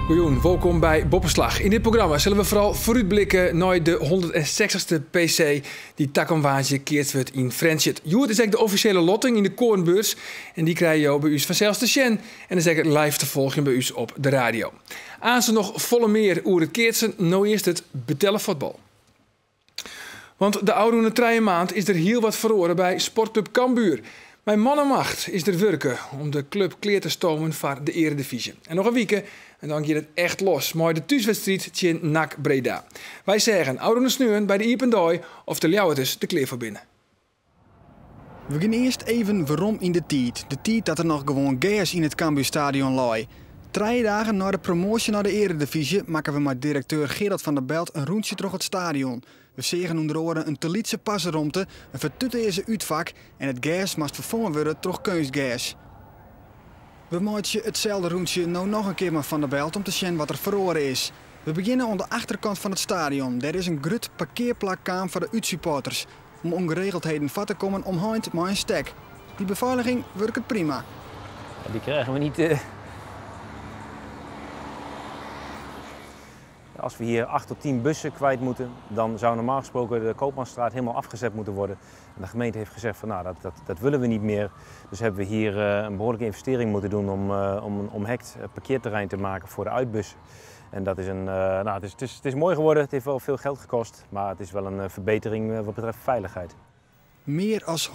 Goejûn, wolkom by Boppeslach. Yn dit programma sille we foaral foarútblikke nei de 160ste PC dy't takom woansdei keatst wurdt yn Frjentsjer. Hjoed is ek de offisjele lotting yn de Koornbeurs en dy krije jo by ús fansels te sjen en is ek live te folgjen by ús op de radio. Aanst noch folle mear oer it keatsen, no earst it betelle fuotbal. Want de ôfrûne trije maand is der hiel wat feroare by Sportklup Cambuur. Mei man en macht is der wurke om de klup klear te stomen foar de earedivyzje. En noch in wike en dan giet it echt los mei de thúswedstriid tsjin NAC Breda. Wy seagen ôfrûne sneon by de iepen dei oft de Ljouwerters der klear foar binne. We gean earst even werom yn de tiid. De tiid dat der noch gewoan gers yn it Cambuurstadion lei. Trije dagen nei de promoasje nei de earedivyzje makken we mei direkteur Gerald van der Belt in rûntsje troch it stadion. We seagen ûnder oare in te lytse parseromte, in fertutearze útfak en it gers moast ferfongen wurde troch keunstgers. We meitsje itselde rûntsje no noch in kear mei Van der Belt om te sjen wat der feroare is. We begjinne oan de achterkant fan it stadion. Dêr is in grut parkearplak kaam foar de útsupporters. Om ûngeregeldheden foar te kommen omheind mei in stek. Dy befeiliging wurket prima. Die krijgen we niet. Als we hier 8 tot 10 bussen kwijt moeten, dan zou normaal gesproken de Koopmansstraat helemaal afgezet moeten worden. En de gemeente heeft gezegd van nou, dat, dat, dat willen we niet meer. Dus hebben we hier een behoorlijke investering moeten doen om, om een omhekt parkeerterrein te maken voor de uitbussen. En dat is een, nou, het, is, het, is, het is mooi geworden, het heeft wel veel geld gekost, maar het is wel een verbetering wat betreft veiligheid. Mear as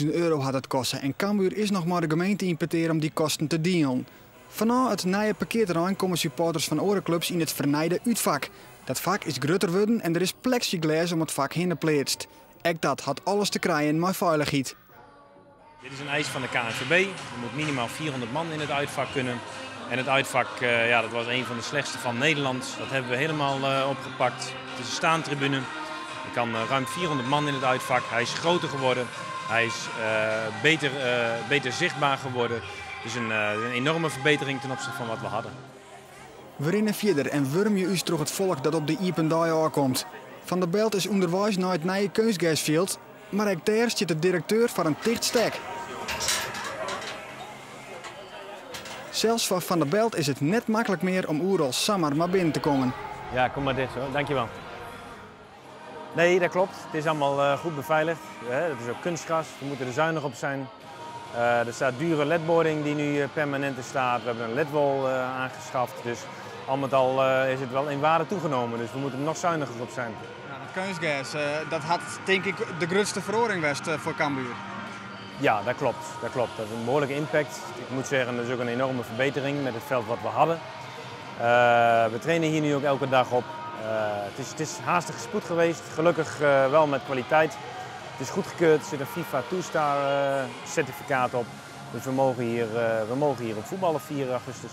100.000 euro hat it koste en Cambuur is noch mei de gemeente yn petear om dy kosten te dielen. Fanôf it nije parkearterrein komme supporters fan oare klups yn it fernijde útfak. Dat fak is grutter wurden en der is pleksyglês om it fak hinne pleatst. Ek dat hat alles te krijen mei feilichheid. Dit is een eis van de KNVB. Er moet minimaal 400 man in het uitvak kunnen. En het uitvak, ja, dat was een van de slechtste van Nederland. Dat hebben we helemaal opgepakt. Het is een staantribune. Er kan ruim 400 man in het uitvak. Hij is groter geworden. Hij is beter, beter zichtbaar geworden. Dus een, een enorme verbetering ten opzichte van wat we hadden. We rinne fierder en wurmje ús troch it folk dat op de iepen dei ôfkomt. Van der Belt is ûnderweis nei it nije keunstgersfjild, mar ek dêr stiet de direkteur foar in ticht stek. Sels foar Van der Belt is it net maklik mear om oeral samar mar binnen te kommen. Ja, kom maar dicht zo. Dankjewel. Nee, dat klopt. Het is allemaal goed beveiligd. Het is ook kunstgras. We moeten er zuinig op zijn. Er staat dure ledboarding die nu permanent er staat. We hebben een ledwall aangeschaft. Dus al met al is het wel in waarde toegenomen. Dus we moeten er nog zuiniger op zijn. Ja, dat kunstgras, dat hat tink ik de grutste feroaring west foar Cambuur. Ja, dat klopt. Dat klopt. Dat is een behoorlijke impact. Ik moet zeggen, dat is ook een enorme verbetering met het veld wat we hadden. We trainen hier nu ook elke dag op. Het is haastige spoed geweest, gelukkig wel met kwaliteit. Het is goedgekeurd, er zit een FIFA 2-star certificaat op. Dus we mogen hier op voetballen 4 augustus.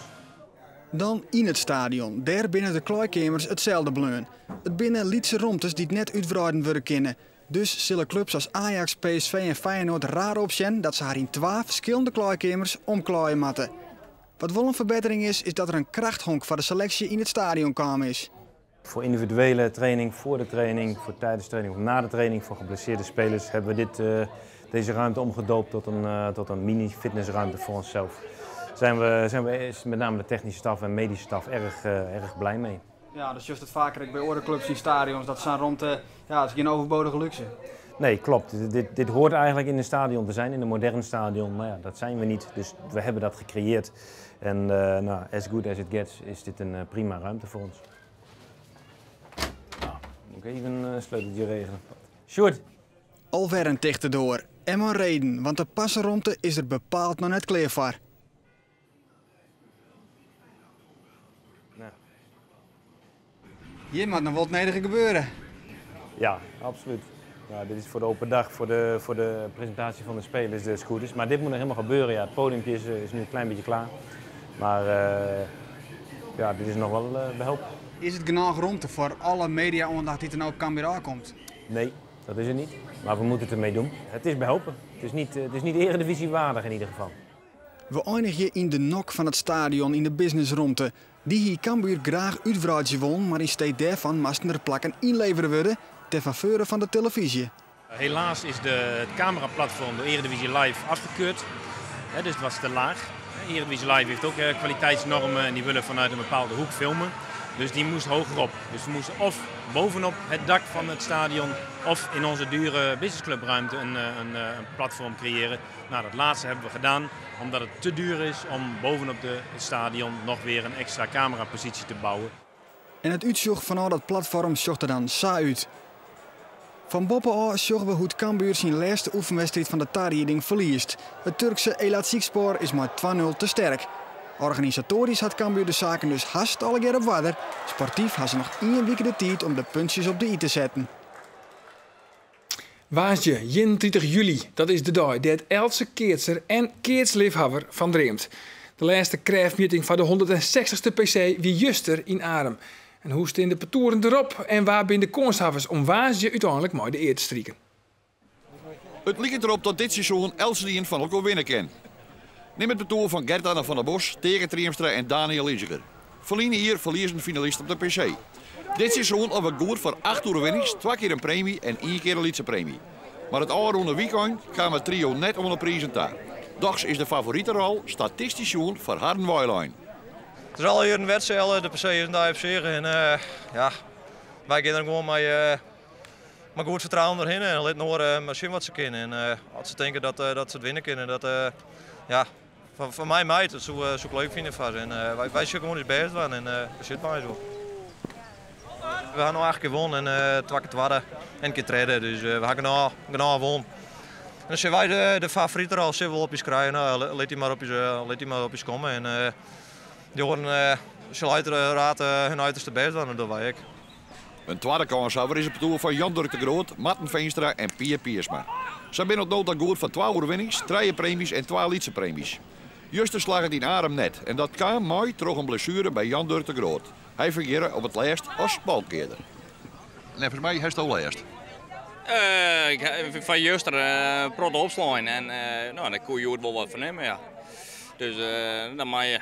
Dan yn it stadion. Dêr binne de klaaikeamers itselde bleaun. It binne lytse romtes dy't net útwreiden wurde kinne. Dus sille klups as Ajax, PSV en Feyenoord raar opsjen dat se har yn twa ferskillende klaaikeamers omklaaie moatte. Wat wol in ferbettering is, is dat der in krachthonk foar de seleksje yn it stadion kaam is. Voor individuele training, voor de training, voor tijdens de training of na de training, voor geblesseerde spelers hebben we deze ruimte omgedoopt tot een mini-fitnessruimte voor onszelf. Zijn we is met name de technische staf en medische staf erg blij mee. Ja, dus just it faker ek by oare klups yn stadions, dat sa'n romte, ja, dat is gjin overbodige luxe. Nee, klopt. Dit hoort eigenlijk in een stadion te zijn, in een modern stadion. Maar ja, dat zijn we niet, dus we hebben dat gecreëerd. En as good as it gets is dit een prima ruimte voor ons. Nou, moet ik even een sleuteltje regelen. Sjoerd! Alwer in tichte doar. En mei reden, want de parseromte is der bepaald noch net klear foar. Nou. Hjir moat noch wol it nedige gebeure. Ja, absoluut. Nou, dit is voor de open dag, voor de presentatie van de spelers, de scooters. Maar dit moet nog helemaal gebeuren. Ja, het podiumpje is nu een klein beetje klaar. Maar dit is nog wel behelp. Is it genôch romte foar alle media-oandacht dy't der no op Cambuur komt? Nee, dat is het niet. Maar we moeten het ermee doen. Het is behelpen. Het is niet eredivisiewaardig in ieder geval. We eindigje yn de nok fan it stadion yn de businessromte. Dy hie Cambuur graach útwreidzje wollen, mar yn stee dêrfan moasten der plakken ynlevere wurde ter faveur fan de televyzje. Helaas is het cameraplatform door Eredivisie Live afgekeurd. Dus het was te laag. Eredivisie Live heeft ook kwaliteitsnormen en die willen vanuit een bepaalde hoek filmen. Dus die moest hogerop. Dus we moesten of bovenop het dak van het stadion of in onze dure businessclubruimte een platform creëren. Nou, dat laatste hebben we gedaan omdat het te duur is om bovenop het stadion nog weer een extra camerapositie te bouwen. En it útsjoch fan al dat platfoarm sjocht der dan sa út. Fan boppe ôf sjogge we hoe't Cambuur syn lêste oefenwedstriid fan de tarieding ferliest. It Turkse Elazığspor is mei 2-0 te sterk. Organisatoarysk hat Cambuur de saken dus hast allegear op oarder. Sportyf ha se noch ien wike de tiid om de puntsjes op de i te setten. Woansdei 31 july, dat is de dei dêr't eltse keatser en keatsleafhawwer fan dreamt. De lêste krêftmjitting foar de 160ste PC wie juster yn Arum. En hoe stean de partoeren derop en wa binne de kânshawwers om woansdei úteinlik mei de ear te striken? It liket derop dat dit seizoen eltsenien fan elkoar winne kin. Nim it partoer fan Gert-Anne van der Bos, Teake Triemstra en Daniël Iseger. Ferline jier ferliezen finalist op de PC. Dit seizoen alwer goed foar 8 oerwinnings, 2 kear in premy en 1 kear in lytse premy. Mar it ôfrûne wykein kaam it trio net oan de prizen ta. Dochs is de favoriterol statistysk sjoen foar harren weilein. It is al jierren wedstriid, de PC is in dei op sich en ja, wy gean der gewoan mei goed fertrouwen derhinne en lit oaren mar sjen wat se kinne. En as se tinke dat se it winne kinne, dat ja, foar my mei it, dat soe ik leuk fine foar se. En wy sille gewoan ús bêst dwaan en we sitte mei ús wol. We ha no 8 kear wûn en 2 kear twadde en in kear tredde, dus we ha genôch wûn. En dan sille wy de favoriterol sille we wol op ús krije. Nou, lit dy mar op ús, lit dy mar op ús komme. En dy oaren sille uiteraard hun uiterste bêst dwaan, dat dogge wy ek. In twadde kânshawwer is it partoer fan Jan Durk de Groot, Marten Veenstra en Pier Piersma. Sy binne oant no ta goed foar 2 oerwinnings, 3 premys en 2 lytse premys. Juster slagge it yn Arum net en dat kaam mei troch in blessuere by Jan Durk de Groot. Hy fungearre op it lêst as balkearder. Neffens my hast lêst. Ik ha fan juster in protte opslein en nou, dêr koe je wol wat fernimme. Ja. Dus dan moat je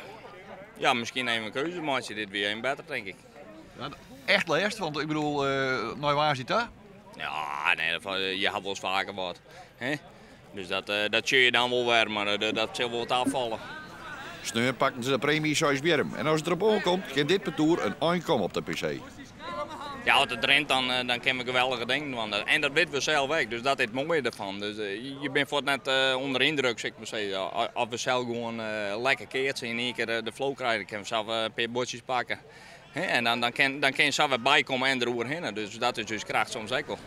ja, miskien even in keuze meitsje. Dit wie even better, tink ik. Ja, echt lêst, want ik bedoel, nei woansdei ta? Ja, nee, je ha wolris faker wat. Hè? Dus dat sjoch je dan wol wer, mar dat sil wol wat ôffalle. Sneon pakten se de premy Seisbierrum. En as it derop oankomt, kin dit partoer in ein komme op de PC. Ja, as it rint, dan kinne we geweldige dingen dwaan. En dat witte we sels ek, dus dat is it moaie derfan. Dus je binne fuort net ûnder yndruk, sil ik mar sizze. As we sels gewoan lekker keatse en yn ien kear de flow krije, dan kinne we sels in pear buordsjes pakke. Hè, en dan kin je sa wer bykomme en deroerhinne. Dus dat is ús kracht soms ek wol.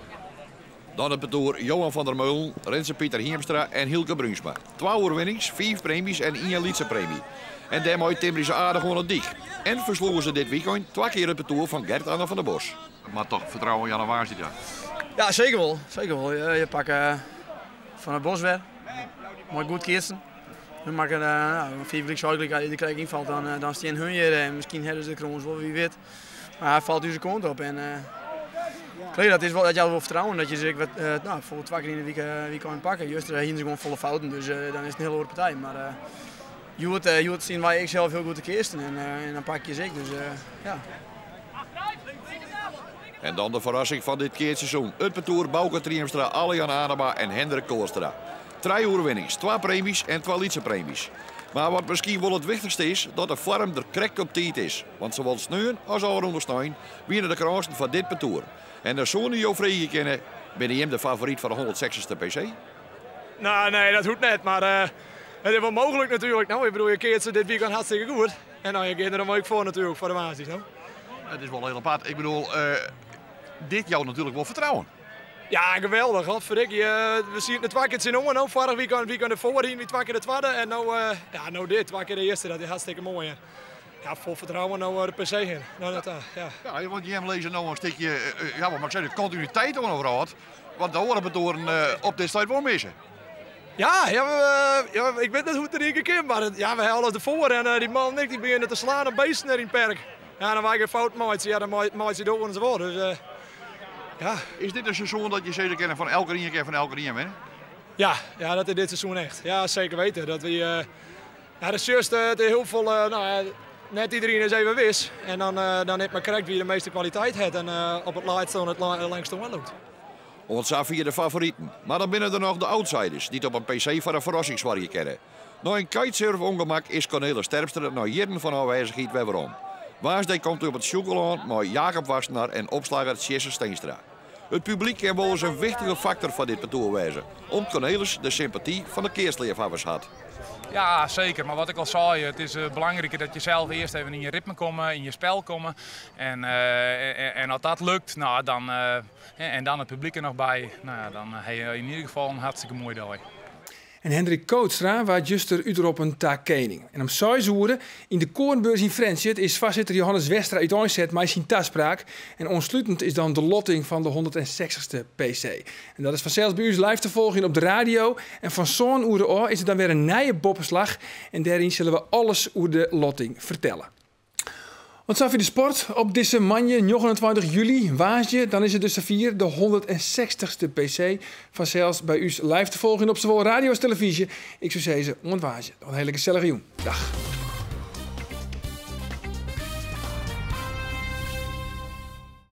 Dan it partoer Johan van der Meulen, Renze Pieter Hiemstra en Hielke Bruinsma. 2 oerwinnings, 5 premys en 1 lytse premy. En dêrmei timmerje se aardich oan 'e dyk. En fersloegen se dit wykein 2 kear it partoer fan Gert-Anne van der Bos. Mar toch fertrouwen Janne woansdei dan? Ja, seker wol. Seker wol. Je pakke Van der Bos wer. Moai goed keatsen. We makken nou, 5 gelyk, 6 gelyk, als je er ynfalt, dan stean hun hjir en miskien hawwe se de krâns wol, wa wit. Mar hy falt ús kant op en klear, dat is wol, dat jout wol fertrouwen dat je se wat, nou, bijvoorbeeld 2 kear yn de wike ein pakke. Juster hiene se gewoan folle fouten, dus dan is it in hiele oare partij. Mar hjoed stean wy ek sels hiel goed te keatsen en dan pak je se ek, dus ja. En dan de ferrassing fan dit keatsseizoen. It partoer Bauke Triemstra, Alle-Jan Anema en Hendrik Koolstra. 3 oerwinnings, 2 premys en 2 lytse premys. Mar wat miskien wol it wichtichste is, dat de foarm der krekt op tiid is. Want sawol sneon as ôfrûne snein wiene de krânsen foar dit partoer. En dan soene jo freegje kinne, binne jim de favoryt foar de 160ste PC? Nou, nee, dat hoecht net, mar it is wol mooglik natuerlik. Nou, ik bedoel, je keatse dit wykein hartstikke goed. En dan je gean der dan ek foar natuerlik, foar de woansdeis, no. Het is wol hiel apart. Ik bedoel, dit jout natuerlik wol fertrouwen. Ja, geweldich. Godverdikke, we sieten 2 kear tsjinoan. No, foarich wykein, wykein derfoar hiene we 2 kear de twadde. En no, ja, no dit, 2 kear de earste. Dat is hartstikke moai. En, ja, fol fertrouwen no de PC hinne. No, dat ja. Ja, want jim lizze no in stikje, ja, wat moat ik sizze, kontinuïteit oan 'e wrâld. Want de oare partoeren op dit stuit wol misse. Ja, ja, we, ja, ik wit net hoe't it der ien kear kin, mar it, ja, we helle it derfoar en die man en ik, die begjinne te slaan op beesten in het perk. Ja, dan wy geen fout meitsje, ja, dan meitsje de oaren se wol. Dus ja. Is dit in seizoen dat je zeker kennen van elke ien kear van elke ien winnen? Ja, ja, dat is dit seizoen echt. Ja, zeker weten. Dat we, ja, dat is juist, het is heel veel, nou ja, net iedereen is even wis. En dan heeft maar correct wie de meeste kwaliteit heeft en op het laatste en het langste loopt. Oant safier de favoriten. Mar dan binne der noch de outsiders, dy't op in PC foar in ferrassing soargje kinne. Nei in kitesurf-ûngemak is Cornelis Terpstra nei jierren fan ôfwêzichheid wer werom. Woansdei komt hy op it Sjûkelân mei Jacob Wassenaar en opslagger Tjisse Steenstra. It publyk kin wolris in wichtige faktor foar dit partoer wêze, om't Cornelis de sympaty fan de keatsleafhawwers hat. Ja, zeker. Maar wat ik al zei, het is belangrijker dat je zelf eerst even in je ritme komt, in je spel komen. En als dat lukt, nou, dan, en dan het publiek er nog bij, nou ja, dan heb je in ieder geval een hartstikke mooie dag. En Hendrik Kootstra waard juster útroppen ta kening. En om 6 oere yn de Koornbeurs yn Frjentsjer is foarsitter Johannes Westra úteinset mei syn taspraak. En oanslutend is dan de lotting fan de 160ste PC. En dat is fansels by ús live te folgjen op de radio. En fan sân oere ôf is der dan wer in nije Boppeslach. En dêryn sille we alles oer de lotting fertelle. Want safier de sport op dizze moandei 29 july, woansdei, dan is it dus safier, de 160ste PC. Fansels by ús live te folgjen op sawol radio as telefyzje. Ik soe sizze, oant woansdei. Noch in hiele gesellige jûn. Dag.